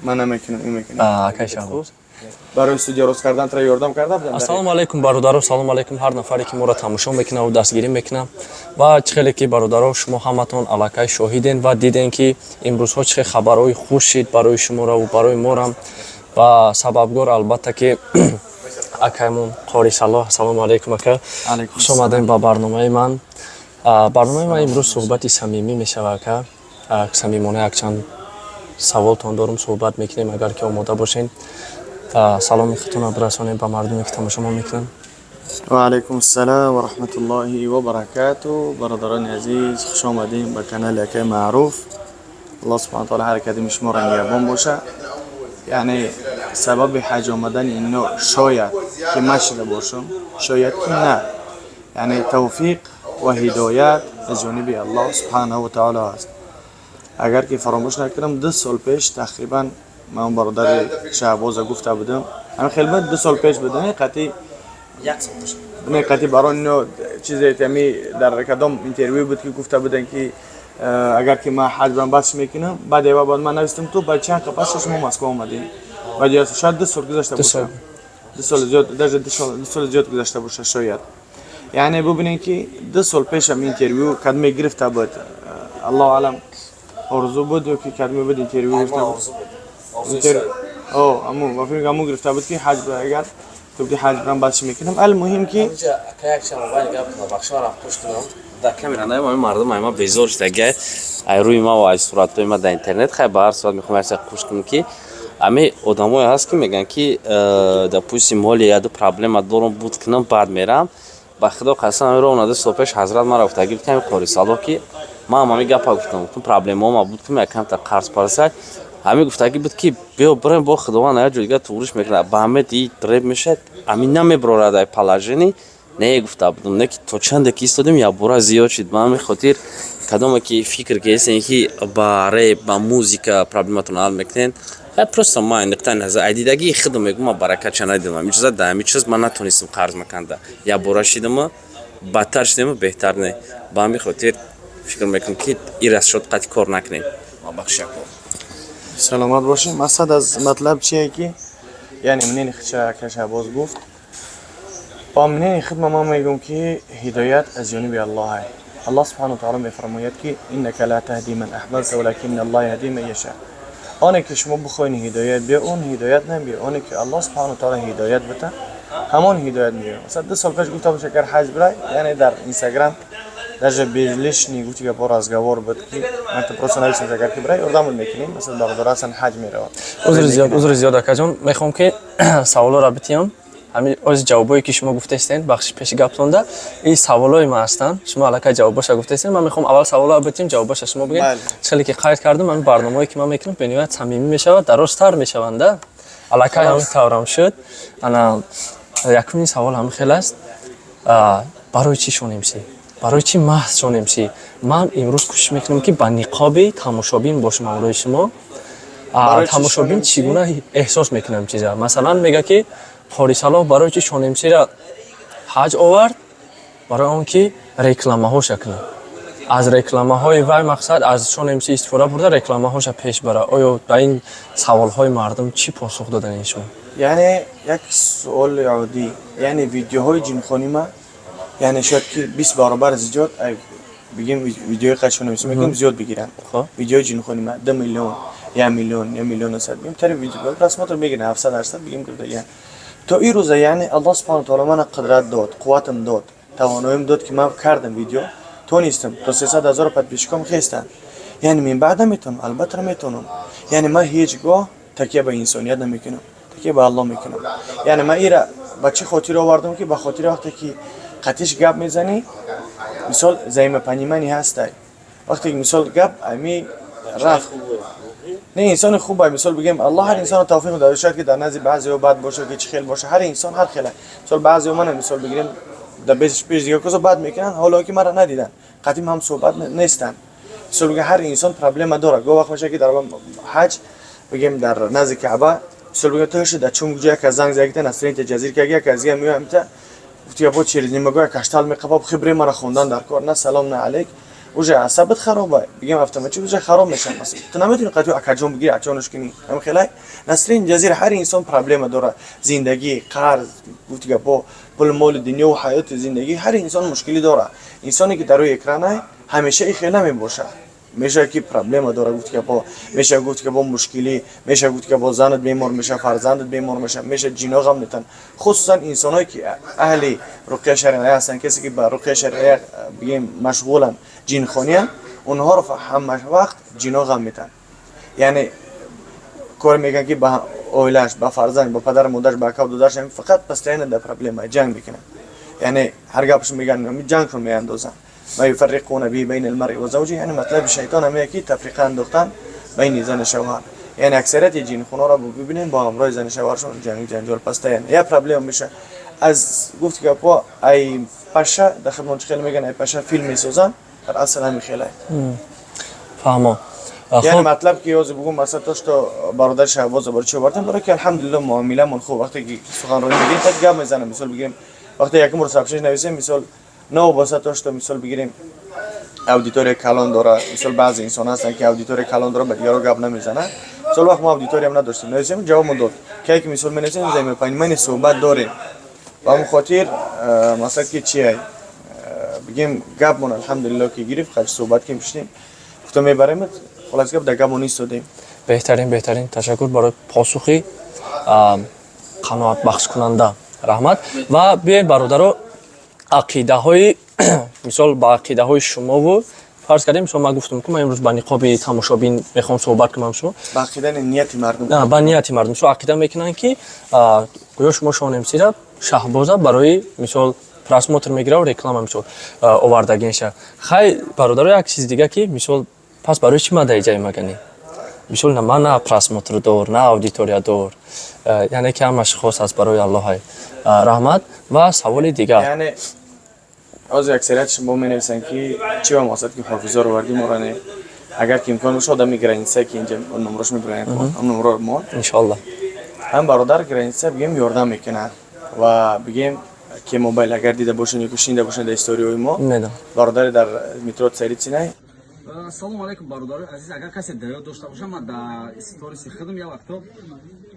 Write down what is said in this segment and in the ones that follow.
Ман намекунам, ин мекунам. Акай Шаҳбоз. Барои студия рост кардан тра ёрдам карда будам. Ассалому алайкум, бародаро, салому алайкум ҳар нафаре, ки моро тамошо мекунад ва дастгирӣ мекунад. Ва чӣ хеле ки, бародаро, шумо ҳаматон аллакай шоҳиден ва дидем, ки имрӯзҳо чӣ хел хабарҳои хуш шид барои шуморо ва барои морам. Ва сабабгор, албатта, ки акаймон Қори Салоҳ. Ассалому алайкум, ака, хуш омадем ба барномаи ман. Барномаи ман имрӯз суҳбати самимӣ мешавад, ака. Самимона якчанд саволтон дорум, суҳбат мекунем, агар ки омода бошен. Саломи худтонро бирасонем ба мардуме, ки тамошомо мекунанд. Ва алайкум ассалом ва раҳматуллоҳи ва баракату. Бародарони азиз, хуш омадем ба канали акаи Маъруф. Аллоҳ субҳана таала ҳар кадоми шуморо нигаҳбон боша. Яъне сабаби ҳаҷ омадани ино шояд ки ман шида бошам, шояд ки на. Яъне тавфиқ ва ҳидоят аз ҷониби Аллоҳ субҳанаҳу ва таоло аст. Агар ки фаромӯш накунам, 2 сол пеш тақрибан ман бародари Шаҳбоза гуфта будам, ҳамин хел буд, 2 сол пеш буд, не қатъи не қатъи барон ино чизе ами дар кадом интервю буд, ки гуфта будем, ки агар ки ман ҳаҷ барам, бас мекунам. Баъд ева баъд ман навистам, ту баъд чанд қапас шумо Москва омадем. Баъд шояд 2 сол гузашта боша, 2 сол зиёд, даже 2 сол зиёд гузашта боша шояд. Яъне бубинем, ки 2 сол пешам интервю кадме гирифта буд, Аллоҳу алам, орзу буд ё ки кадме буд, интервю гирифта буд. Аму ва фикр аму гирифта буд, ки ҳаҷ агар ту ки ҳаҷ барам, бас мекунам. Алмуҳим ки Дар камера наем, ами мардум ай ма безор шуда, ай рӯи ма ва ай суратҳои ма дар интернет. Хай, ба ҳар сурат мехоҳам як чиз қуш кунам, ки ами одамое ҳаст, ки мегӯянд, ки допустим, моли яду проблема дорам, буд кунам, баъд мерам. Ба Худо қасам, ами ровно 2 сол пеш ҳазрат мара гуфта гирифт, ами Қори Салоҳ, ки ман ҳам ами гапа гуфтам, гуфтам, проблемаома буд кунам, якамта қарз парасад. Ҳамин гуфтагӣ буд, ки биё бирем, бо Худованд як ҷо дига туғриш мекунад, ба ҳамед и реб мешавад, ҳамин намеброрад ай положение. Не, гуфта будам, не ки то чанде ки истодем, якбора зиёд шид. Ба ҳамин хотир, кадоме ки фикр кардесен, ки ба реп, ба музика проблематон ҳал мекунед, хай, просто ман нуқтаи назар ай дидагии худам мегӯм, ман баракатша надидам ҳамин чиза. Дар ҳамин чиз ман натонистам қарз маканда, якбора шидама, бадтар шидема, беҳтар не. Ба ҳамин хотир фикр мекунам, ки ира шод қати кор накунем. Бахшако. Саломат бошем. Мақсад аз матлаб чие, ки яъне мнени худша ака Шаҳбоз гуфт, бо мнени худ ман мегӯм, ки ҳидоят аз ҷониби Аллоҳ. Аллоҳ субҳану таоло мефармояд, ки إنك لا تهدي من أحببت ولكن الله يهدي من يشاء. Оне ки шумо бихоҳед ҳидоят биё, он ҳидоят намебиё. Оне ки Аллоҳ субҳану таоло ҳидоят бита, ҳамон ҳидоят меёяд. Масалан, 2 сол пеш гуфта боша, агар ҳаҷ бирай, яъне дар Инстаграм даже без лишний гуфти гапо разговор буд, ки ман то просто нависем, агар ки бирай, ёрдамон мекунем. Масалан, бародар ҳасан ҳаҷ меравад. Узри зиёд, узри зиёд, акаҷон. Мехоҳам, ки саволоро битиём. Ҳамин ози ҷавобое, ки шумо гуфтаистен, бахши пеши гаптонда, ин саволои ман ҳастанд. Шумо аллакай ҷавобоша гуфтаистен. Ман мехоҳам аввал саволоро битиём, ҷавобоша шумо бигӯед. Хеле ки қайд кардам, ҳамин барномаое, ки ман мекунам, бениҳоят самимӣ мешавад, дарозтар мешаванда. Аллакай ҳамин таврам шуд. Ана якумин савол ҳамин хел аст: барои чӣ Шон МС, барои чӣ маҳз Шон МС? Ман имрӯз кӯшиш мекунам, ки ба ниқоби тамошобин бошам ҳамроҳи шумо. Тамошобин чӣ гуна эҳсос мекунам чиза? Масалан, мега, ки Қори Салоҳ барои чӣ Шон МСра ҳаҷ овард? Барои он ки рекламаҳоша кунад, аз рекламаҳои вай, мақсад, аз Шон МС истифода бурда, рекламаҳоша пеш бара. Оё ба ин саволҳои мардум чӣ посух доданед шумо? Яъне як суоли оддӣ. Яъне видеоҳои ҷинхонӣ ма, яъне шояд ки 20 баробар зиёд, бигем, видеои қашонависӣ мекунем, зиёд бигиранд. Видеои ҷинхонӣ ма 2 миллион, 1 миллион, 1 миллиону 100, бигем, тари видео просмотр мегиранд, 700, 800, бигем, гирифта то ин рӯза. Яъне Аллоҳ субҳану таоло мана қудрат дод, қувватам дод, тавоноим дод, ки ман кардам видео, тонистам то 300 000 подписчиком хестанд. Яъне мин баъд наметавонам, албатта наметавонам. Яъне ман ҳеҷ гоҳ такя ба инсоният намекунам, такя ба Аллоҳ мекунам. Яъне ман ира ба чӣ хотир овардам? Ки ба хотири вақте ки қатиш гап мезанӣ, мисол, взаимопонимание ҳастай. Вақте ки, мисол, гап ами рафт, не, инсони хуб, мисол, бигем, Аллоҳ ҳар инсонро тавфиқ медиҳад. Шояд ки дар назди баъзеҳо бад боша, ки чӣ хел боша, ҳар инсон ҳар хела. Мисол, баъзеҳо мана, мисол, бигирем, дар пеш дигар касо бад мекунанд, ҳоло ки мара надиданд, қатим ҳам суҳбат нестанд. Мисол, бигем, ҳар инсон проблема дорад. Гоҳ вақт мешавад, ки дар ҳаҷ, бигем, дар назди Каъба, мисол, бигем, то дар чун ҷо як занг загита, настроение ҷазир карги, як аз дига меоям, та гуфти, бо через нимагоҳ як каштал меқапа, хибре мара хондан дар кор, на салом, на алейк. Уже асабат хароба, бигем, автоматик уже хароб мешавад. Масалан, ту наметавонӣ қатъи акаҷон бигири, ачонаш кунӣ. Ҳам хелай Насрин Ҷазира, ҳар инсон проблема дорад: зиндагӣ, қарз, гуфти гапо, пул, моли дунё, ҳаёти зиндагӣ, ҳар инсон мушкилӣ дорад. Инсоне ки дар рӯи экранай, ҳамеша и хел намебошад. Мешавад, ки проблема дорад, гуфти гапо, мешавад, гуфти гапо, мушкилӣ мешавад, гуфти гапо, занат бемор мешавад, фарзандат бемор мешавад, мешавад, ҷино ғам метан. Хусусан инсоное ки аҳли руқия шаръия ҳастанд, касе ки ба руқия шаръия, бигем, машғуланд, ҷинхониянд, онҳоро ҳама вақт ҷино ғам метан. Яъне кор мекунанд, ки ба оилааш, ба фарзанд, ба падару модараш, ба акаву додараш фақат постоянно дар проблема, ҷанг мекунанд. Яъне ҳар гапаш мегӯянд, ҷангшон меандозанд. ما يفرقون به بين المرء وزوجه. یعنی مطلب شیطان همیه که تفریقه انداختن بین زن شوهر. یعنی اکثریت جین خونه را ببینین، با همراه زن شوهرشون جنگ جنجال پسته. یعنی یه проблема میشه. از گفت که پا ای پشه در خدمت خیلی میگن، ای پشه فیلم میسازن، در اصل همین خیلی. Фаҳмо. یعنی مطلب که یوز بگم، مثلا то что бародар Шаҳбоз барои чӣ овардем؟ برای که الحمدلله معاملمون خوب. وقتی که سخنرانی میگیم، так گپ میزنم. مثال بگیریم، وقتی یکم رو сообщение نویسیم، مثال نه واسه то что مثال بگیریم аудитория калон дора. Мисол, баъзе инсон ҳастанд, ки аудитория калон дора, ба дигаро гап намезананд. Мисол, вақт мо аудиториям надоштем, нависем, ҷавобмон дод. Ке ки мисол менависем, взаимопонимание, суҳбат дорем. Ба ҳамон хотир, масалан, ки чи бигем, гапмон алҳамдулилло ки гирифт, хач суҳбат ки пиштем, гуфта мебаремат. Холас гап, дар гапмон истодем. Беҳтарин, беҳтарин. Ташаккур барои посухи қаноатбахшкунанда, раҳмат. Ва биёед, бародаро, ақидаҳои, мисол, ба ақидаҳои шумову фарз кардем, мисол, ман гуфтам, ки ман имрӯз ба ниқоби тамошобин мехоҳам суҳбат кунам шумо. Ба ақидани нияти мардум. Ба нияти мардум. Мисол, ақида мекунанд, ки гӯё шумо Шонмсира, Шаҳбоза барои, мисол, просмотр мегирав, реклама, мисол, овардагиша. Хай, бародаро, як чизи дига, ки мисол, пас барои чӣ ман дар иҷаи маганӣ? Мисол, ман на просмотр дор, на аудитория дор, яъне ки ҳамаш хос аст барои Аллоҳай. Раҳмат. Ва саволи дигар. Яъне ҳозир аксарият шумо менависанд, ки чӣ ба мақсад ки ҳофизоро овардӣ, моро не. Агар ки имкон бошад, одами граница, ки инҷа номрош мебаранд, ҳам номро мо. Иншоалло. Ҳам бародар граница, бигем, ёрдам мекунад ва, бигем, ки мобайл агар дида бошед ё ки шунида бошед дар историҳои мо, бародари дар метро Царицыно. Ассалому алайкум, бародарои азиз. Агар касе дар ёд дошта боша, ман дар сториси худам як вақто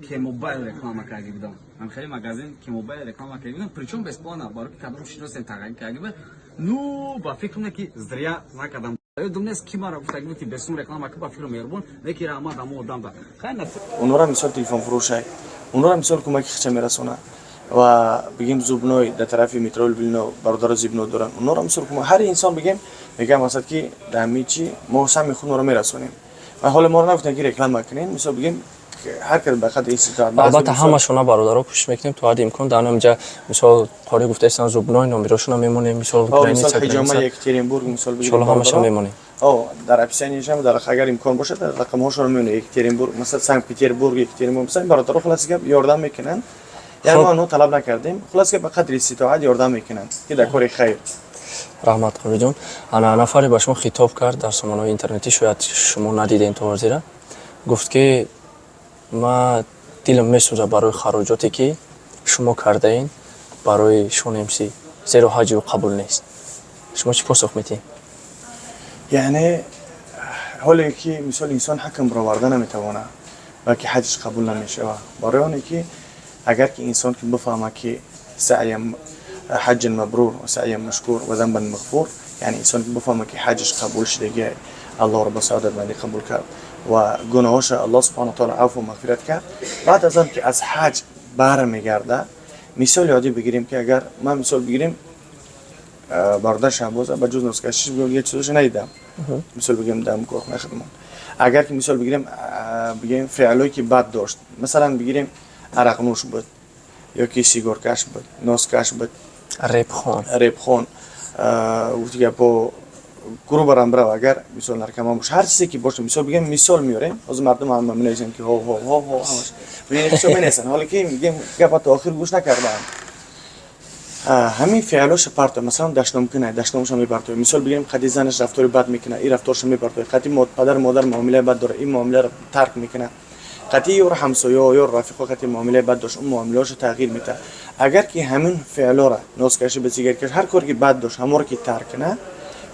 Кемобайл реклама карда будам. Ҳам хеле магазин Кемобайл реклама карда будам, причём бесплатно, барои ки кадом шиносем тағйин карда буд. Ну, ба фикр не, ки зря накардам. Ёдум нест, ки мара гуфта буд, ки бесум реклама ки, ба фикру меҳрубон не, ки раҳмат ҳамо одам да. Хай. Онора, мисол, телефонфурӯшай, онора, мисол, кӯмаки хича мерасонад. Ва, бигем, зубной дар тарафи метро Люблино бародаро зубной доранд, онора, мисол, кӯмак. Ҳар инсон, бигем, мегӯям, масалан, ки дар ҳамин чи мо сами худмонро мерасонем. Ва ҳоло моро нагуфтем, ки реклама кунем. Мисол, бигем, ҳар кас ба қадри иститоат. Албатта, ҳамашона, бародаро, кӯшиш мекунем то ҳадди имкон. Дар ҳаминҷа, мисол, қори гуфтаистан, зубной номерошона мемонем, мисол. Мисол, ҳиҷома, Екатеринбург, мисол. Иншолло, ҳамаша мемонем. Дар описаниешам, дар агар имкон бошад, дар рақамҳошонро мемонем. Екатеринбург, масалан, Санкт Петербург, Екатеринбург, масалан, бародаро, хулоса гап, ёрдам мекунанд. Яъне мо онҳо талаб накардем, хулоса гап, ба қадри иститоат ёрдам мекунанд, ки дар кори хайр. Раҳмат, қориҷон. Ана, нафаре ба шумо хитоб кард дар сомонаҳои интернетӣ, шояд шумо надидем то ҳозира. Гуфт, ки ма дилам месӯзад барои хароҷоте, ки шумо кардаин барои Шонмс, зеро ҳаҷи ӯ қабул нест. Шумо чӣ посух медиҳед? Яъне ҳоле ки, мисол, инсон ҳакм бароварда наметавонад, балки ҳаҷш қабул намешавад, барои оне ки агар ки инсон ки бифаҳмад, ки سعيا حجا مبرور وسعيا مشكور وذنبا مغفور. Яъне инсон ки бифаҳмад, ки ҳаҷаш қабул шудагӣ, Аллоҳро ба саодатмандӣ қабул кард ва гуноҳоша Аллоҳ субҳана таала афву мағфират кард, баъд аз он ки аз ҳаҷ бармегарда. Мисоли оддӣ бигирем, ки агар ман, мисол бигирем, бародар Шаҳбоза ба ҷуз носкашиш дигар чизоша надидам. Мисол бигирем, дар корхонаи худмон, агар ки, мисол бигирем, бигирем, феълое ки бад дошт, масалан, бигирем, арақнӯш буд ё ки сигоркаш буд, носкаш буд, репхон. Репхон, гуфти гапо, грубо рамбрав, агар, мисол, наркоман боша, ҳар чизе ки боша, мисол бигем, мисол меорем. Ҳозир мардум ҳама менависанд, ки ҳо ҳо ҳо ҳо, ҳамаш бигем, менависанд, ҳоле ки, мигем, гапа то охир гӯш накардаанд. Ҳамин феълоша партоя. Масалан, дашном кунад, дашномаша мепартоя. Мисол бигирем, қади занаш рафтори бад мекунад, ин рафторша мепартоя. Қади падару модар муомилаи бад дорад, ин муомиларо тарк мекунад. Қатъи ёр ҳамсоё ё рафиқо қати муомилаи бад дошт, он муомилаҳошо тағйир медиҳад. Агар ки ҳамин феълора, носкаши, ба сигаркаш, ҳар кор ки бад дошт, ҳамонро ки тарк кунад.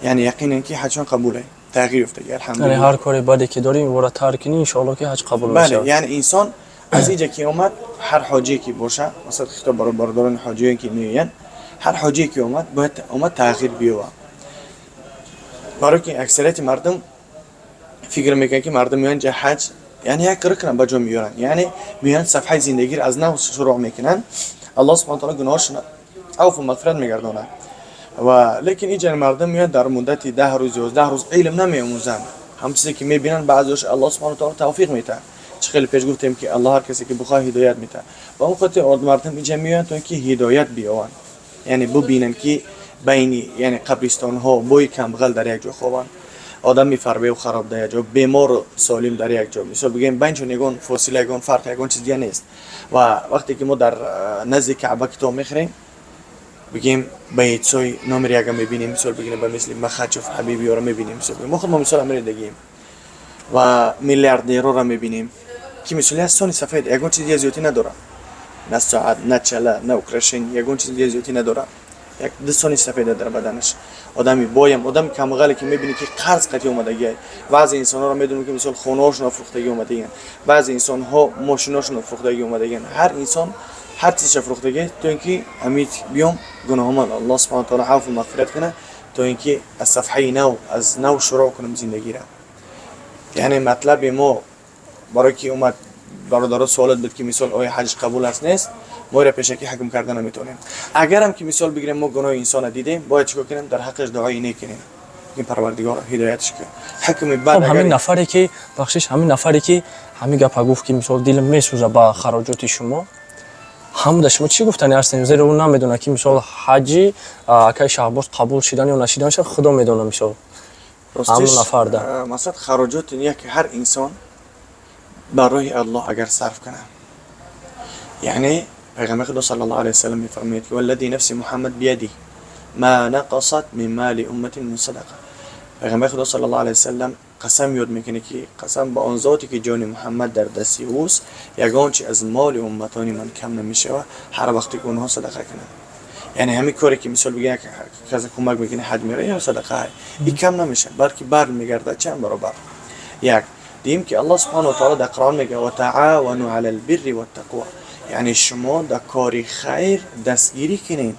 Яъне яқинан, ки ҳаҷшон қабуле, тағйир ёфтаги. Яъне алҳамдулилла. Ҳар кори баде ки дорӣ, вора тарк кунӣ, иншоалло, ки ҳаҷ қабул Бале. мешавад. Яъне инсон аз инҷа ки омад, ҳар ҳоҷие ки боша, масалан, хитоб барои бародарони ҳоҷие ки меоянд, ҳар ҳоҷие ки омад, бояд омад тағйир биёбад, барои ки аксарияти мардум фикр мекунанд, ки мардум меоянд ҷа ҳаҷ, яъне як рукна ба ҷо меёранд, яъне меоянд, сафҳаи зиндагиро аз нав шурӯъ мекунанд. Аллоҳ субҳана таала гуноҳошона афву мағфират мегардонад. Ва лекин инҷа мардум меоянд, дар муддати 10 рӯз, 11 рӯз илм намеомӯзанд. Ҳам чизе ки мебинанд, баъзеош Аллоҳ субҳана таала тавфиқ метаҳад. Чӣ хеле пеш гуфтем, ки Аллоҳ ҳар касе ки бихоҳад, ҳидоят метаҳад. Ба он хотир мардум инҷа меоянд, то ин ки ҳидоят биёванд, яъне бубинанд, ки байни, яъне, қабристонҳо бои камбағал дар як ҷо хобанд, одами фарбеву хароб дар як ҷо, бемору солим дар як ҷо. Мисол бигӯем, байншон ягон фосила, ягон фарқ, ягон чиз дига нест. Ва вақте ки мо дар назди Каъба китоб мехӯрем, бигем, бейтсои номери яка мебинем, мисол бигирем, ба мисли Махачев Ҳабибиёро мебинем, мисол бигирем, мо худ мо мисол амири дагием ва миллиардерора мебинем, ки мисоли аз сони сафед, ягон чиз дига зиёдӣ надорад, на соат, на чала, на украшение, ягон чиз дига зиёдӣ надорад, як ду сони сафеда дар баданаш. Одами боям, одами камбағале ки мебинӣ, ки қарз қатӣ омадагиай. Баъзе инсонҳоро медонем, ки мисол хонаҳошонро фурӯхтагӣ омадагианд, баъзе инсонҳо мошиношонро фурӯхтагӣ омадагианд. Ҳар инсон ҳар чизша фурӯхтагӣ, то ин ки ҳамид биём, гуноҳомон Аллоҳ субҳана таала афву мағфират кунад, то ин ки аз сафҳаи нав, аз нав шурӯъ кунем зиндагира. Яъне матлаби мо, барое ки омад бародаро суолат буд, ки мисол оя ҳаҷ қабул аст, нест, мо ира пешакӣ ҳукм карда наметавонем. Агарам ки мисол бигирем, мо гуноҳи инсона дидем, бояд чикор кунем? Дар ҳаққаш дуои нек кунем, ки Парвардигор ҳидоятш кунад. Ҳукми бад Хоб, ҳамин нафаре ки, бахшиш, ҳамин нафаре ки ҳамин гапа гуфт, ки мисол дилам месӯза ба хароҷоти шумо, ҳамуда шумо чӣ гуфтани ҳастем? Зеро ӯ намедонад, ки мисол ҳаҷи акаи Шаҳбоз қабул шидан ё нашиданша худо медонад, мисол ҳамун нафарда. Масалан, хароҷоти як ҳар инсон бар роҳи Аллоҳ агар сарф кунад, яъне пайғамбари худо саллаллоҳу алайҳи васаллам мефармояд, ки والذي نفس محمد بيده ما نقصت من مال أمة من صدقة. Пайғамбари худо саллаллоҳу алайҳи васаллам қасам ёд мекунад, ки қасам ба он зоте, ки ҷони Муҳаммад дар дасти ӯст, ягон чи аз моли умматони ман кам намешавад, ҳар вақте ки онҳо садақа кунанд. Яъне ҳамин коре ки, мисол бигӯем, як каса кӯмак мекунӣ, ҳаҷ мера ё садақа, ин кам намешавад, балки бар мегардад чанд баробар. Як дуюм, ки Аллоҳ субҳанаҳу ва таъала дар Қуръон мегӯяд: وتعاونوا على البر والتقوى, яъне шумо дар кори хайр дастгирӣ кунед,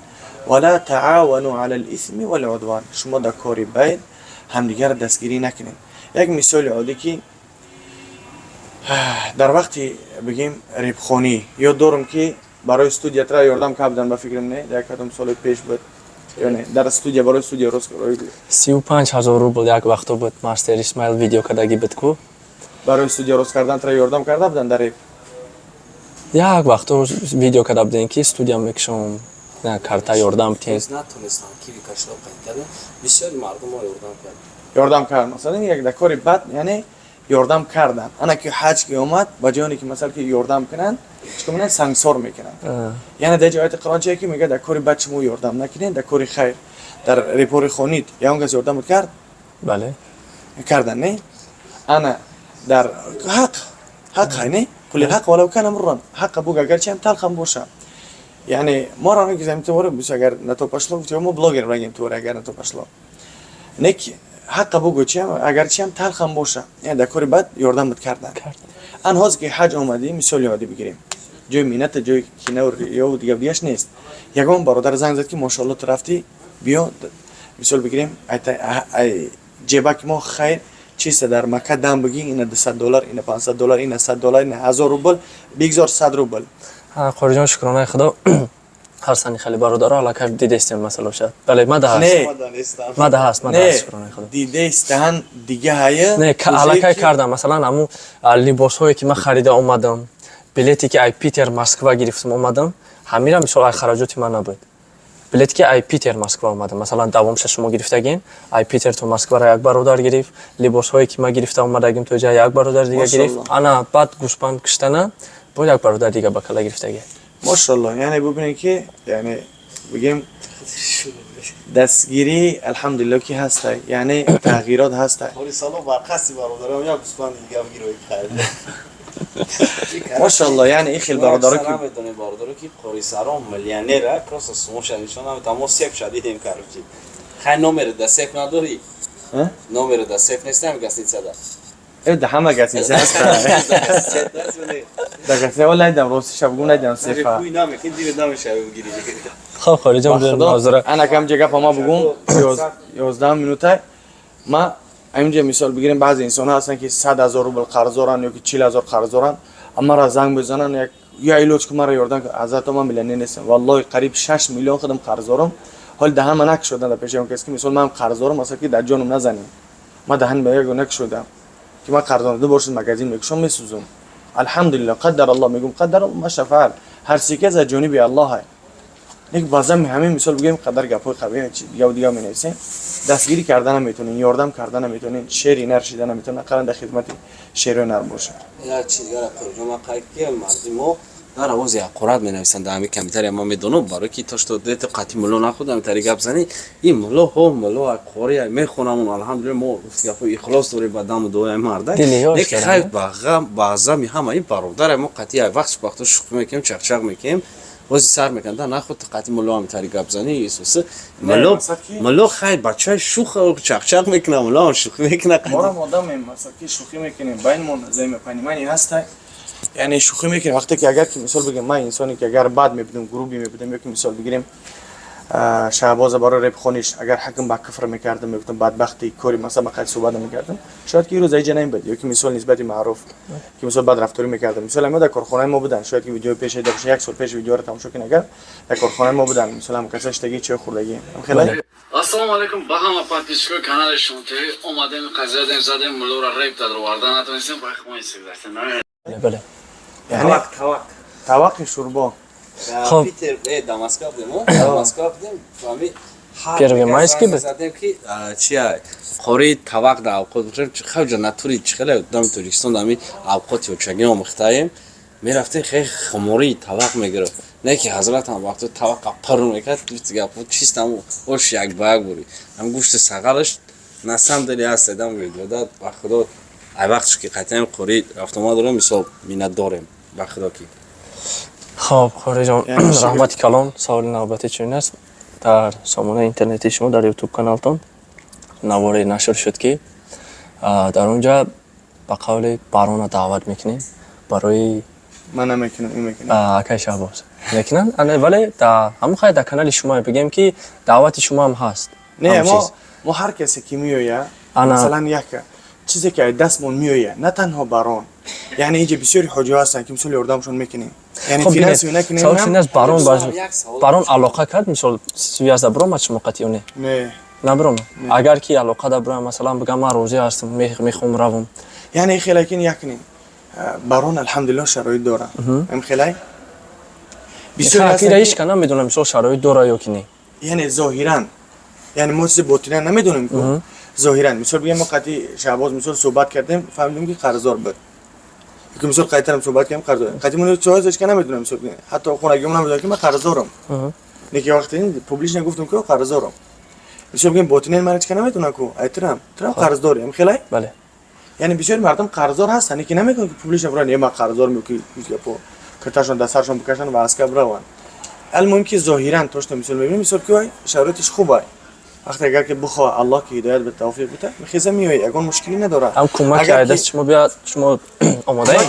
ولا تعاونوا على الإثم والعدوان, шумо дар кори бад ҳамдигарро дастгирӣ накунед. Як мисоли оддӣ, ки дар вақти, бигем, репхонӣ, ёд дорам, ки барои студия тра ёрдам кардам, ба фикрам, не, як кадом соли пеш буд ё не, дар студия, барои студия рост. 35 000 рубл як вақто буд, мастер Исмаил видео кардагӣ буд ку. Барои студия рост кардан тра ёрдам карда буданд дар реп? Як вақто видео карда будем, ки студия мекушом, карта ёрдам битем. Натонистам, киви кашилок кардем, бисёри мардум мо ёрдам кард. Ёрдам кард, масалан, як дар кори бад, яъне ёрдам кардан. Ана ки ҳаҷ ки омад, ба ҷоне ки, масалан, ки ёрдам кунанд, чикор мекунанд? Сангсор мекунанд. Яъне дар ҷои ояти Қуръон чие, ки мегӯяд: дар кори бад шумо ёрдам накунед, дар кори хайр. Дар репори хонид ягон кас ёрдам кард? Бале. Кардан, не? Ана дар ҳақ, ҳақ ҳай, не? قل الحق ولو كان مرا, ҳақа буг, агарчи ҳам талхам боша. Яъне моро мегузарем, туворе бис, агар на то пошло, гуфтем, мо блогер рагем, туворе агар на то пошло, нек ҳаққа бугӯ, чи агарчи ҳам талхам боша. Яъне дар кори бад ёрдам буд кардан. Ан ҳозир ки ҳаҷ омадӣ, мисоли оддӣ бигирем, ҷои минната, ҷои кинаву риёву дига дигаш нест. Ягон бародар занг зад, ки мошоалло, ту рафтӣ, биё, мисол бигирем, ҷебаки мо хайр чиста, дар Макка дам бигӣ, ина 200 доллар, ина 500 доллар, ина 100 доллар, ина 1000 рубл, бигзор 100 рубл. Қориҷон, шукронаи Худо, ҳарсани хеле бародаро аллакай дидестем масъалаша. Бале, мада ҳаст, мада ҳаст, мада ҳаст, шукронаи Худо. Дидестаҳан дига ҳая. Не, аллакай кардам. Масалан, ҳамун либосҳое, ки ман харида омадам, билете, ки ай Питер Москва гирифтам омадам, ҳамира мисол ай хараҷоти ман набуд. Билете, ки ай Питер Москва омадам, масалан, давомша шумо гирифтагин, ай Питер то Москваро як бародар гирифт, либосҳое, ки ман гирифта омадагим то ҷа, як бародар дига гирифт, ана баъд гӯспанд киштана бо як бародар дига ба кала гирифтаги. Мошалло. Яъне бубинед, ки, яъне бигем, дастгирӣ, алҳамдулилло, ки ҳаста, яъне тағйирот ҳаста. Барқасти бародарам як гӯспанди дига бигиро хайр. Мошалло, яъне ин хел бародаро ки Намедонем, бародаро, ки Қорисарон миллионера, просто сумоша нишон намедам, мо сеп шадидем, короче. Хай, номер да сейф надорӣ? Номер да сейф нестам гостиницада? Да ҳама гостиница ҳаст. Да гостиница найдам, ростиша бугум, найдам сейфа. Хоб, Хориҷон, мавзура. Ана кам ҷа гапа ма бугум, 11 минута. Ма инҷа мисол бигирем, баъзе инсонҳо ҳастанд, ки 100 000 рубл қарздоранд ё ки 40 000 қарздоранд, мара занг мезананд, як я илоҷ ку, мара ёрдам кун. Ҳазрато, ман миллионер нестам, валлоҳи, қариб 6 миллион худам қарздорам. Ҳоли даҳан ма накушодам дар пеши он кас, ки мисол ман қарздорам, масалан, ки дар ҷонам назанем. Ма даҳан ба як накушодам, ки ман қарздорам. Ду бор шуд, магазин мекушам, месӯзам. Алҳамдулилло, қаддар Аллоҳ мегум, қаддар ма шафаал, ҳар чизе ки аз ҷониби Аллоҳ. Лек баъзан ҳамин мисол бигӯем, қадар гапҳои қабиҳ, дигаву дига менависем. Дастгирӣ карда наметонен, ёрдам карда наметонен, шери нар шида наметонен, ақаллан дар хидмати шерои нар бошад. Як чиз дигара, Қориҷон, қайд ки мардуми мо дар овози ҳақорат менависанд дар ҳамин комментария. Ман медонам, барои ки то что дето қатъи мулло нахӯд, ҳамин гап занӣ. Ин мулло ҳо, мулло қори мехонамун, алҳамдулилла, мо гапҳои ихлос дорем ба даму дуои марда. Лекин хай, баъзами ҳама ин бародаре мо қатъи вақт вақто шӯхӣ мекунем, чақчақ мекунем, бози сар мекунад, нахуд қатъи мулло ҳамин гап занӣ. Исуси мулло, мулло хай, бачаи шух чақчақ мекунад, мулло ҳам шӯхӣ мекунад. Морам одамем, масалан, ки шӯхӣ мекунем, байнмон взаимопонимание ҳаста, яъне шӯхӣ мекунем. Вақте ки агар ки мисол бигем, ман инсоне ки агар бад мебудам, грубый мебудам, ё ки мисол бигирем, Шаҳбоза барои репхониш агар ҳакм ба куфр мекардам, мегуфтам бадбахти кори, масалан, ба қайд суҳбат намекардам, шояд ки ирӯз аиҷа намебуд. Ё ки мисол нисбати маъруф ки мисол бад рафторӣ мекардам, мисол ҳама дар корхонаи мо буданд, шояд ки видеои пеш дида бошад, як сол пеш видеоро тамошо кунед, агар дар корхонаи мо буданд, мисол ҳам каса штаги, чой хӯрдагӣ, хеле. Ассалому алайкум ба ҳама подписчикои канали Шумо ТВ. Омадем, қазия дем, задем, муллора реп дароварда натонистем, Бале. Тавақи шурбо. Хоб. Питер, да Москва будем, да Москва будем, фами. Первый майский буд? Задем, ки чия, қори тавақ да авқот бошем, хавҷа натури чихеле дами Тоҷикистон дами авқоти очагӣ омӯхтаем, мерафтем, хеле хумории тавақ мегирифт. Не ки ҳазратам вақто тавақа пур мекард, гапо чистам, ош як ба як бури, ҳам гӯшти сағалаш на самом деле ҳаст дам видеода. Ба худо, ай вақтш ки қатъиан қори рафтомад дорем, мисол, миннатдорем ба худо ки. Хоб, Хориҷон, раҳмати калон. Саволи навбатӣ чунин аст: дар сомонаи интернетии шумо, дар Ютуб каналтон наворе нашр шуд, ки дар он ҷа ба қавли барона даъват мекунем барои Ман намекунам, ин мекунам. Акай Шаҳбоз мекунанд, вале да ҳамон хай дар канали шумо бигем, ки даъвати шумо ҳам ҳаст. Не, мо ҳар касе ки меояд, масалан, як чизе ки аз дастмон меояд, на танҳо барон, яъне инҷа бисёри ҳоҷиҳо ҳастанд, ки мисол ёрдамшон мекунем, яъне финансови накунем. Савол чунин аст: барон барон алоқа кард, мисол, связь да биромад шумо қатъи ё не? Не. Набиромад. Агар ки алоқа да бироям, масалан, бигам, ман розӣ ҳастам, мехоҳам равам. Яъне хелакин якнем, барон алҳамдулилло шароит дора, ам хелай. Бисёр ҳеч ка намедонам, мисол, шароит дора ё ки не. Яъне зоҳиран, яъне мо чизи ботина намедонем ку, зоҳиран, мисол бигем, мо қатъи Шаҳбоз мисол суҳбат кардем, фаҳмидем, ки қарздор буд. Ки мисол қайтарам суҳбат кардем, қарздор. Қатъи мо чиз ҳеч ка намедонам, мисол, ҳатто хонагиҳом намедонам, ки ман қарздорам. Лекин вақте публично гуфтам, ки қарздорам, мисол бигем, ботинен ман ҳеч ка намедонам ку, айтирам, турам қарздорӣ, ам хелай. Бале. Яъне бисёри мардум қарздор ҳастанд, лекин намекунанд, ки публично буран, ман қарздор, ки гапо кирташон дар саршон бикашанд ва аскар бираванд. Алмуҳим, ки зоҳиран то что мисол мебинем, мисол, ки шароитиш хуб. Вақте агар ки бихоҳ, Аллоҳ ки ҳидоят ба тавфиқ бита, мехеза, меояд, ягон мушкилӣ надорад. Ҳам кӯмак ай даст шумо биёд, шумо омодаед?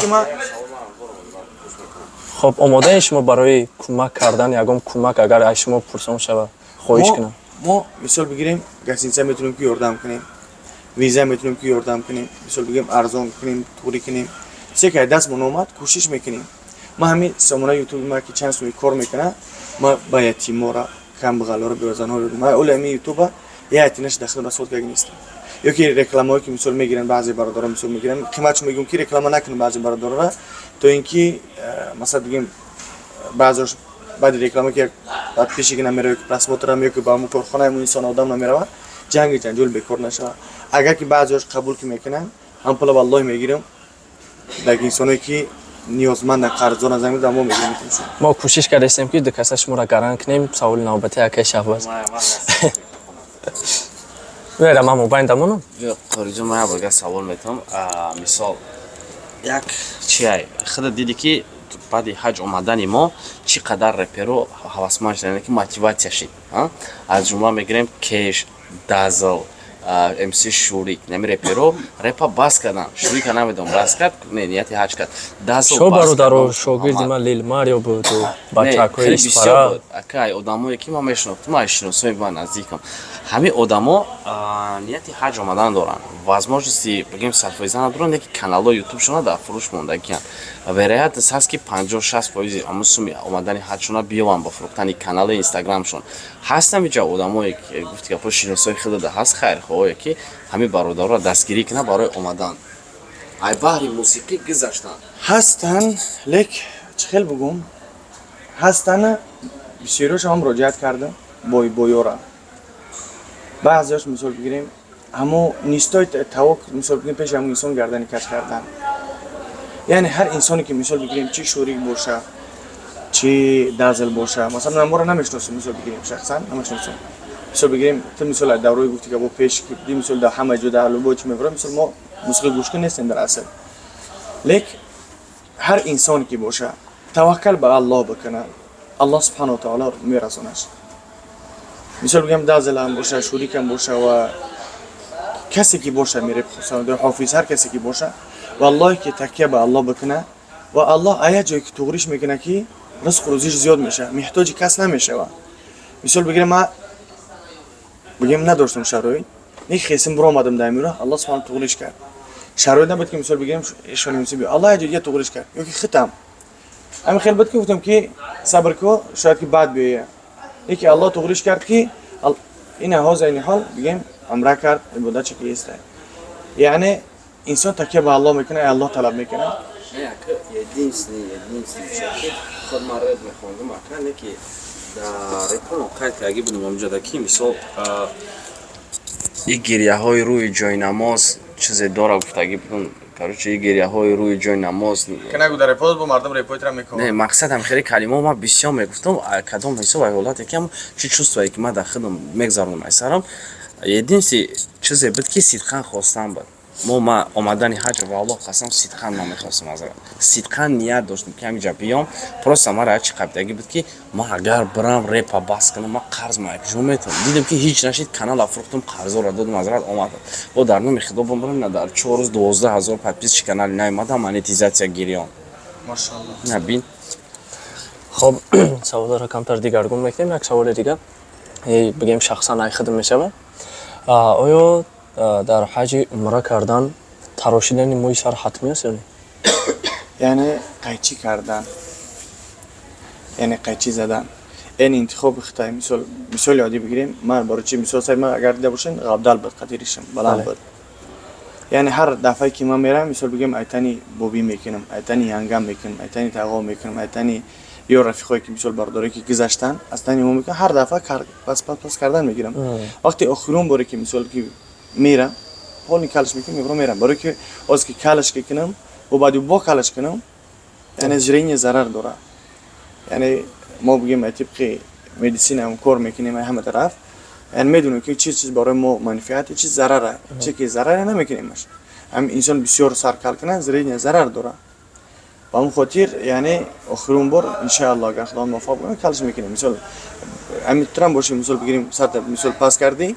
Хоб, омодаед шумо барои кӯмак кардан, ягон кӯмак агар аз шумо пурсон шавад, хоҳиш кунам? Мо, мисол бигирем, гостиница метавонем ки ёрдам кунем, виза метавонем ки ёрдам кунем, мисол бигирем, арзон кунем, туғрӣ кунем, чизе ки аз дастмон омад, кӯшиш мекунем. Ма ҳамин сомонаи Ютуби ма ки чанд суми кор мекунам, ма ба ятимора, камбағалоро, бевазанҳоро. Ма оли ҳамин Ютуба я ятинаш дахл расход карда нестам. Ё ки рекламаҳое ки мисол мегиранд, баъзе бародаро мисол мегиранд, қиматшо мегӯм, ки реклама накунам баъзе бародарора, то ин ки масалан бигем, баъзеош баъди реклама ки подписчик намеравад, ки просмотр ам, ё ки ба ҳамун корхона ҳамун инсон одам намеравад, ҷанги ҷанҷол бекор нашавад. Агар ки баъзеош қабул ки мекунанд, ҳам пула валлоҳи мегирам, дар инсоное ки ниёзманданд, қарздоранд, занг мо мегирем. Мо кӯшиш кардастем, ки ду каса шуморо гарант кунем. Саволи навбати акай Шаҳбоз вера, ман мобайн дамонам. Қориҷон, ман як борга савол метавам. Мисол, як чиай, худа дидӣ, ки баъди ҳаҷ омадани мо чӣ қадар реперо ҳавасманд шуданд, ки мотиватсия шид. Аз ҷумла мегирем Кеш. Дазл, МС Шурик, нами реперо репа бас кардан. Шурика намедонам, бас кард, не, нияти ҳаҷ кард. Дазл Шо бас бародаро кард. шогирди ман Лил Марио буд, Не, бачакҳои хеле бисёр Исфара. буд. Акай, одамое ки ман мешинохтам, ман шиносои ман наздикам. Ҳамин одамо нияти ҳаҷ омадан доранд. Возможности, бигем, 100% надоранд, леки каналҳои ютубшона дар фурӯш мондагиянд. Вероятность ҳаст, ки 50-60 фоизи ҳамун суми омадани ҳаҷшона биёванд ба фурӯхтани канали инстаграмшон. Ҳастам иҷа одамое ки гуфти гапҳо, шиносои худада ҳаст, хайрхоҳое ки ҳамин бародарро дастгирӣ кунанд барои омадан. Ай баҳри мусиқӣ гузаштанд. Ҳастанд, лек чӣ хел бугум, ҳастана бисёриёшо ҳам муроҷиат кардам бо боёра. Баъзеош, мисол бигирем, ҳамо нистои тавок, мисол бигирем, пеши ҳамон инсон гардани кач кардан. Яъне ҳар инсоне ки, мисол бигирем, чӣ Шурик боша, чӣ Дазл боша, масалан, ман моро намешиносам, мисол бигирем, шахсан намешиносам. Мисол бигирем, ту, мисол, аз даврои гуфти ки бо пеш ки ди, мисол, дар ҳама ҷо, дар любой чи мебарам, мисол, мо мусиқӣ гӯшкун нестем дар асл. Лек ҳар инсоне ки боша, таваккал ба Аллоҳ бикунад, Аллоҳ субҳану таоло мерасонаш. Мисол бигем, Дазлам боша, Шурикам боша ва касе ки боша, мереб ҳофиз, ҳар касе ки боша, валлоҳе ки такя ба Аллоҳ бикуна ва Аллоҳ ая ҷое ки туғриш мекуна, ки ризқу рӯзиш зиёд мешава, меҳтоҷи кас намешава. Мисол бигирем, ман, бигем, надоштам шароит, ник хесим биромадам дар миро, Аллоҳ субҳана туғриш кард. Шароит набуд ки, мисол бигирем, шонимси, Аллоҳ ая ҷоя туғриш кард. Ёки хитам ҳамин хел буд ки гуфтам ки сабр ко, шояд ки баъд биёя, яке Аллоҳ туғриш кард ки ина ҳозир ини ҳол, бигем, умра кард, ибодат ки еста. Яъне инсон такя ба Аллоҳ мекунад, Аллоҳ талаб мекунад. Не, ака, единственный чизе ки худ ман реп мехондам, ака, не ки дар репоно қайд кардаги будам ҳамҷода, ки мисол и гирьяҳои рӯи ҷои намоз чизе дора гуфтагӣ будам. Короче, и гирьяҳои рӯи ҷои намоз. Ки нагу, дар репоз бо мардум репойтра мекунад. Не, мақсадам хеле калимао ман бисёр мегуфтам, кадом ҳисоб ай ҳолате ки ҳам чи чувствое ки ман дар худам мегзаронам ай сарам. Единственный чизе буд ки сидқан хостан буд. Мо ма омадани ҳаҷ, ва Аллоҳ қасам, сидқан ман мехостам, аз сидқан ният доштам ки ҳамиҷа биём. Просто мара ҳарчи қабидагӣ буд ки ман агар бирам, репа бас кунам, ман қарз ма куҷо метавонам? Дидам ки ҳеҷ нашид, канал афрӯхтам, қарзоро додам, азрат омадам. Бо дар номи Худо бимбирам, на дар 4 рӯз 12 000 подписчик канали наомада, монетизатсия гирён. Машалло. На бин. Хоб, саволро камтар дигаргун мекунем. Як саволи дига, бигем, шахсан ай хидм мешавад. Оё дар ҳаҷи умра кардан тарошидани мӯи сар ҳатмӣ аст ё не? Яъне қайчӣ кардан, яъне қайчӣ задан, яъне интихоби хитай. Мисол, мисоли оддӣ бигирем, ман барои чи, мисол, сари ман агар дида бошен, ғабдал буд, қатиришам баланд буд. Яъне ҳар дафъае ки ман мерам, мисол бигем, айтани бобӣ мекунам, айтани янгам мекунам, айтани тағо мекунам, айтани ё рафиқое ки, мисол, бародарое ки гузаштан, аз тани мо мекунам, ҳар дафъа пас пас пас кардан мегирам. Вақти охирон боре ки, мисол, ки мерам, полный калаш мекунам, мебарам, мерам, барое ки оз ки калаш ки кунам бо баъди бо калаш кунам, яъне зрение зарар дорад. Яъне мо, бигем, тибқи медицина кор мекунем, ҳама тараф, яъне медонем ки чиз чиз барои мо манфиат, чиз зарара. Чи ки зарара, намекунемаш. Ҳам инсон бисёр саркал кунад, зрение зарар дорад. Ба ҳамн хотир, яъне охирон бор, иншаалло, агар Худо муваффақ кунад, калаш мекунем. Мисол, ҳамин бошем, мисол бигирем, сарта, мисол, пас кардӣ,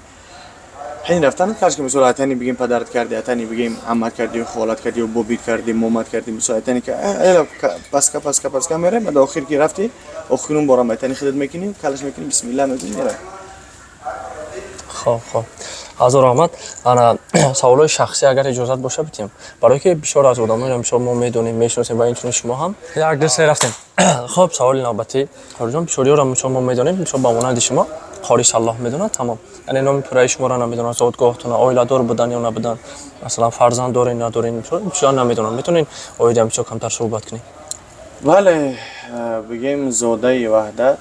ҳин рафтан калаш ки, мисол, айтани, бигем, падарат кардӣ, айтани, бигем, аммат кардӣ ё холат кардӣ ё бобит кардӣ, момат кардӣ, мисол, айтани ки паска, паска, паска мерем, баъд охир ки рафтӣ, охирон борам айтани худат мекунӣ, калаш мекунӣ, бисмилла мекунӣ, меравӣ. Хоб, ҳазор раҳмат. Ана, саволҳои шахсӣ, агар иҷозат боша, битем, барое ки бисёр аз одамоне, мисол, мо медонем, мешиносем ва инчунин шумо ҳам. Як, ду, се, рафтем. Хоб, саволи навбатӣ, Қориҷон. Бисёриёро, мисол, мо медонем, мисол, ба монанди шумо Қори Саллоҳ медонад, тамом. Яъне номи пурраи шуморо намедонад, зодгоҳтона, оиладор будан ё набудан, масалан, фарзанд дорен, надорен, бисёр намедонам. Метавонед оида бисёр камтар суҳбат кунем? Бале, бигем, зодаи Ваҳдат,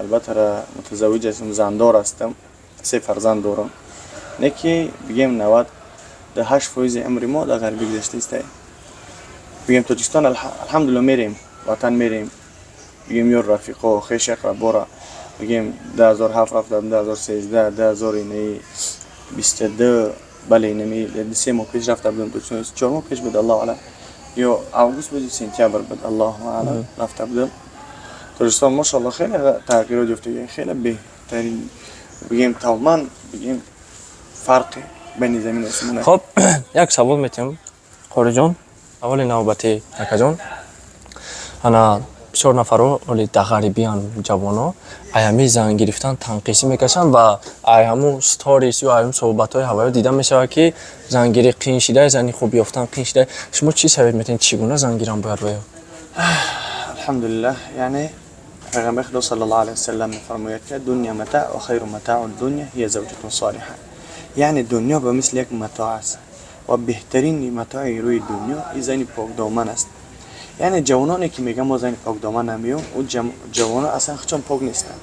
албатта, мутазаввиҷ ҳастам, зандор ҳастам, се фарзанд дорам. Не ки, бигем, 98% умри мо дар ғарбӣ гузаштаиста. Бигем, Тоҷикистон, алҳамдулилла, мерем, ватан мерем, бигем, ёр, рафиқо, хеш, ақрабора. Бигем, 2007 рафтам, 2013, 2022, бале, инами 3 моҳ пеш рафта будам Тоҷикистон, 4 моҳ пеш буд, аллоҳу алам, ё август буд, ё сентябр буд, аллоҳу алам, рафта будам Тоҷикистон. Машоалло, хеле тағйирот ёфтага, хеле беҳтарин, бигем, тамоман. Бигем, фарқи байни замин осмон. Хоб, як савол метиҳам, Қориҷон. Саволи навбатӣ, акаҷон. Ана бисёр нафарҳо оли дар ғарибиян, ҷавоно ай ҳамин зан гирифтан танқисӣ мекашанд ва ай ҳамун сторис ё ай ҳамун суҳбатҳои ҳавоё дида мешавад, ки зангирӣ қиин шида, зани хуб ёфтан қиин шида. Шумо чӣ совет метиҳед, чӣ гуна зан гиран бояд ваё? Алҳамдулиллаҳ, яъне Пайғамбари Худо саллаллоҳу алайҳи васаллам мефармояд, ки دنيا متاع وخير متاع الدنيا هي زوجة صالحة. یعنی دنیا به مثل یک متاع است و بهترین متاع روی دنیا این زنی پاکدامن است. یعنی جوانانی که میگن ما زنی پاکدامن نمیام، او جوانان اصلا خودشان پاک نیستن.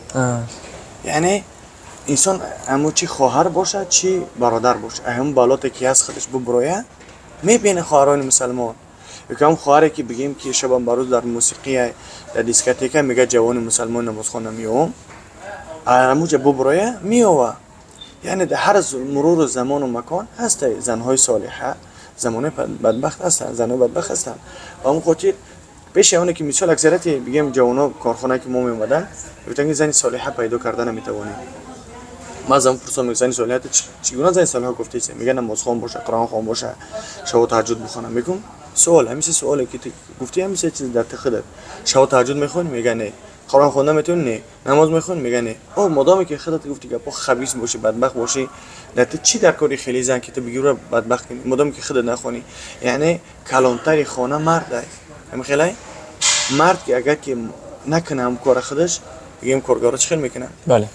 یعنی انسان همو چی خواهر باشه، چی برادر باشه، هم بالاته که از خودش ببرویه میبینه. خواهران مسلمان، یکم هم خواهری که بگیم که شبان بروز در موسیقی، در دیسکتیک، میگه جوان مسلمان نماز میوم، هموجا ببرویه میوه. یعنی در هر مرور زمان و مکان هست زنهای صالحه، زمان بدبخت هستن، زنهای بدبخت هستن. و همون خاطر پیش اونه که مثال اکثریت بگیم جوانا کارخانه که ما میومدن، گفتن که زنی صالحه پیدا کردن نمیتوانیم. ما از پرسم، میگه زنی صالحه چگونه زنی صالحه گفته ایسه؟ میگه نماز خوان باشه، قرآن خوان باشه، شب تهجد بخونه. میگم سوال، همین سوالی که تو گفتی، همین چیز در خودت، شب تهجد میخونی؟ میگه نه. قرآن خوندن میتونی؟ نه. نماز میخونی؟ میگه نه. او مادامی که خودت گفتی گپا خبیث باشی، بدبخت باشی، در تو چی در کاری خیلی زن که تو بگی رو بدبخت کنی، مادامی که خودت نخونی؟ یعنی کلانتری خانه مرد است. همین خیلی مرد که اگر که نکنه هم کار خودش، بگیم کارگرا چه خیلی میکنن؟ بله.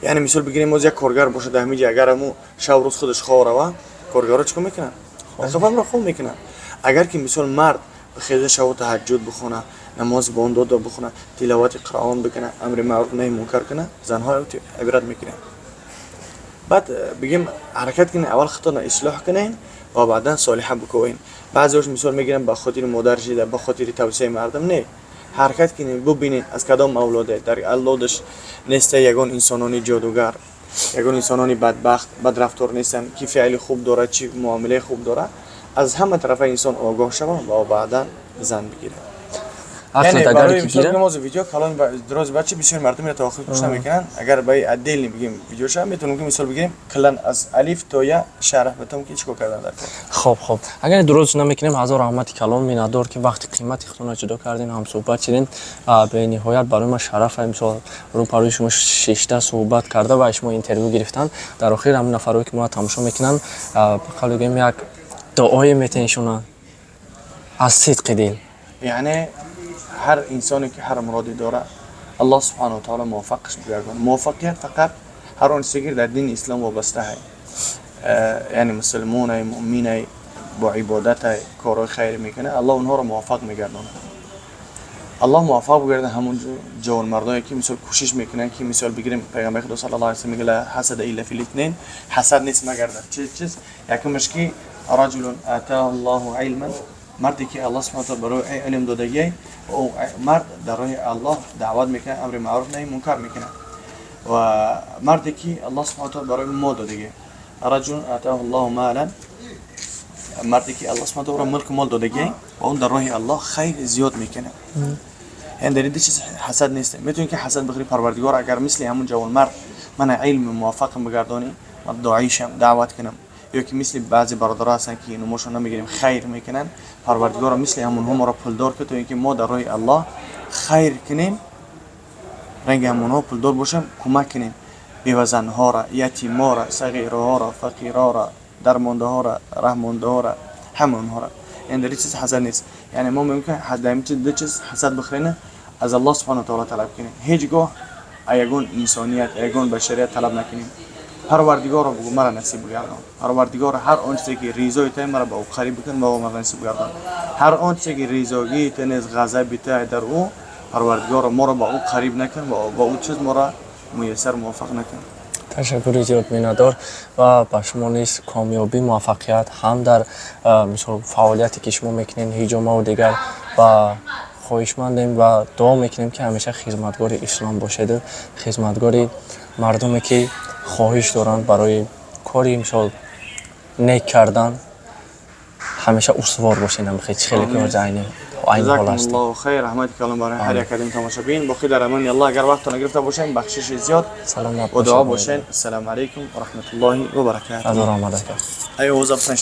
یعنی مثال بگیریم از یک کارگر باشه در همینجا، اگر همو شب روز خودش خواه روه، کارگرا چیکار میکنن؟ خب رو خوب میکنن. اگر که مثال مرد به خیلی شب تهجد بخونه، نماز بامداد بخونه، تلاوت قرآن بکنه، امر معروف نهی منکر کنه، زنها عبرت میکنن. بعد بگیم حرکت کنین، اول خودتون اصلاح کنین و بعدا صالحه بکوین. بعضیش مثال میگیرن به خاطر مادر شده، به خاطر توصیه مردم. نه، حرکت کنین، ببینین از کدام اولاده، در اولادش نیست یگان انسانانی جادوگر، یگان انسانانی بدبخت، بدرفتار نیستن، کی فعل خوب داره، چی معامله خوب داره. از همه طرف انسان آگاه شوه و بعدا زن بگیره. یعنی برای مثال نماز ویدیو کلان دراز بچه بسیار مردم را تا آخر گوش نمیکنن. اگر به ادل بگیم ویدیوش میتونیم که مثال بگیریم، کلا از الف تا یا شرح بتم که چیکار کردن در کار. خب، اگر درست نمیکنیم، هزار رحمت کلام، миннатдор ки вақти қимати худтонро ҷудо кардин, ҳамсӯҳбат шидин. Бениҳоят барои ман шараф мисол рӯпарӯи шумо шишта суҳбат карда ва шумо интервю гирифтан. Дар охир ҳамин нафарое ки моро тамошо мекунанд, ба қавле гӯем, як дуое метеншонанд аз сидқи дил. یعنی هر انسانی که هر مرادی داره، الله سبحانه و تعالی موفقش بگردانه. موفقیت فقط هر آن چیزی در دین اسلام وابسته ہے، یعنی مسلمان مؤمن با عبادت کارهای خیر میکنه، الله اونها رو موفق میگردانه. الله موفق بگرده همون جوان مردایی که مثال کوشش میکنن که مثال بگیریم پیغمبر خدا صلی الله علیه و سلم میگه لا حسد الا في الاثنين، حسد نیست مگر در چه چیز. یکمش که رجل آتاه الله علما، مردی که الله سبحانه و تعالی برای علم دادگی و او مرد در راه الله دعوت میکنه، امر معروف نهی منکر میکنه. و مردی که الله سبحانه و تعالی برای ما دادگی، رجل آتاه الله مالا، مردی که الله سبحانه و تعالی ملک مال دادگی و اون در راه الله خیر زیاد میکنه. یعنی در این چیز حسد نیست. میتونی که حسد بخری، پروردگار اگر مثل همون جوان مرد من علم موفق بگردانی، من داعیشم دعوت کنم، یا که مثل بعضی برادرها هستن که نماشون نمیگیریم، خیر میکنن، پروردگار مثل همون ما را پولدار که تا اینکه ما در راه الله خیر کنیم، رنگ همونها پولدار باشم، کمک کنیم بیوزنها را، یتیما را، صغیرها را، فقیرها را، درمانده ها را، رحمانده ها را، همه اونها را. یعنی در این چیز حسد نیست. یعنی ما ممکن در این چیز دو چیز حسد بخرینه، از الله سبحانه و تعالی طلب کنیم. هیچگاه یگان انسانیت، یگان بشریت طلب نکنیم. پروردگار رو بگو مرا نصیب بگردان. پروردگار، هر آن چیزی که رضای تو مرا به او قریب بکن و مرا نصیب بگردان. هر آن چیزی که رضاگی تو نیست، غضب تو در او، پروردگار ما را با او قریب نکن و با او چیز ما را میسر موفق نکن. Ташаккури зиёд, миннатдор ва ба шумо низ комёбӣ, муваффақият ҳам дар мисол фаъолияте ки шумо мекунед, ҳиҷомаву дигар, ва хоҳишмандем ва дуо мекунем, ки ҳамеша хизматгори ислом бошеду хизматгори мардуме ки хоҳиш доранд барои кори мисол нек кардан, ҳамеша устувор бошед. Намихе чӣ хеле ки айни. Айни ҳол ҳастем. Ҷазакумуллоҳу хайр, раҳмати калом барои ҳар як кадом тамошобин. Боқӣ дар амони Аллоҳ, агар вақтона гирифта бошем, бахшиши зиёд Саломат ва дуо бошед. бошен. Ассалому алайкум ва раҳматуллоҳи ва баракатуҳ. Ҳазор омад, ака. Ай овоз.